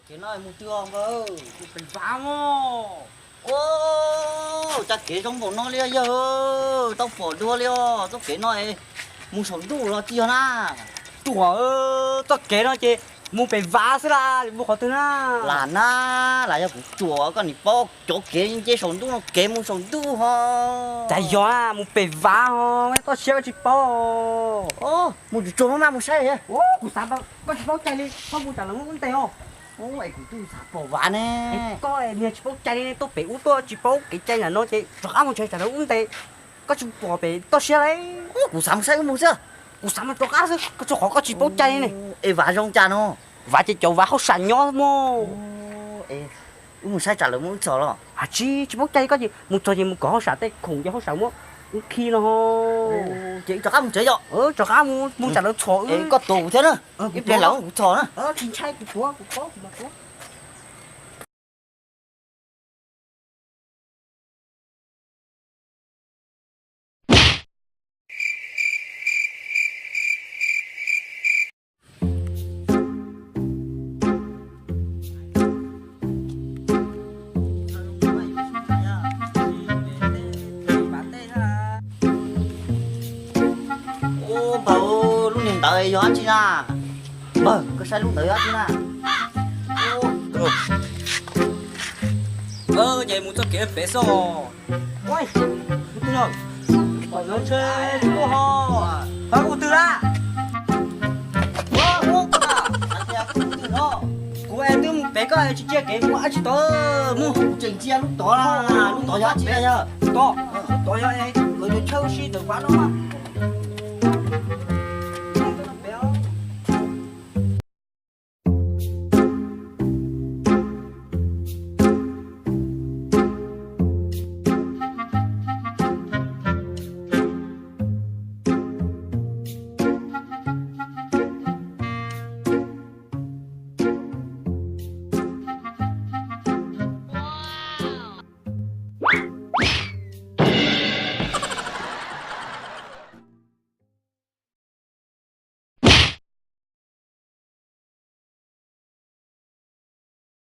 Kev no mus twg os npawg? Mus pem Vav os. Ua cas kev zoo npaum no li yawg, tau pom dua li os. Txoj kev no es mus saum ntuj los tsis yog na? Ruam, txoj kev no ces mus pem Vav xwb las, mus qhov twg na? Lam na, lam yog kuv ruam koj nim paub cov kev nce saum ntuj no, kev mus saum ntuj ho. Cas yog mus pem Vav ho, koj siab koj tsis paub. Mus tsuag tsuag maj maj mus saib. Kuv xav koj tsis paub cai li, koj mus tsam lawv ub ntes os. Es kuv twb xav pom Vav ne. Koj niag tsis paub cai li, tuaj pem ub tuaj tsis paub kev cai nram no ces rov qab mus ntshe tsam lawv ub ntes. Koj tsis pom pem toj siab li. Kuv xav mus saib wb mus xwb. Kuv xav mus rov qab xwb, koj txhua qhov koj tsis paub cai li ne. Es Vav zoo cas no? Vav ces cov Vav hauj sam nyob mog. Wb mus saib tsam lawv muab wb txhom los. Hais tsis, tsis paub cai koj ces mus txog ces mus kom hauj sam tej khoom ces hauj sam muab wb khi no. Ces wb rov qab mus tsev yom. Rov qab mus, mus tsam lawv txhom wb. Koj tuav kuv thiab na. Ib pliag lawv muab kuv txhom na. Tsis ntshai, kuv tuav, kuv tuav, kuv mam tuav. Ua npawg, lub niag ntawd yog dab tsi na? Npawg, koj saib lub ntawd yog dab tsi na? Ces mus txoj kev pem xwb. Ua, tus twg no? Pom lawv ntshe tuaj ho. Pab ua twg lawm? Kuv es twb mus pem koj tsis cia kev mus dab tsi tod. Mus tseem cia lub tod, lub tod yog dab tsi yog? Tod, lub tod yog lawv cov chaw ua si ntawm Vav no.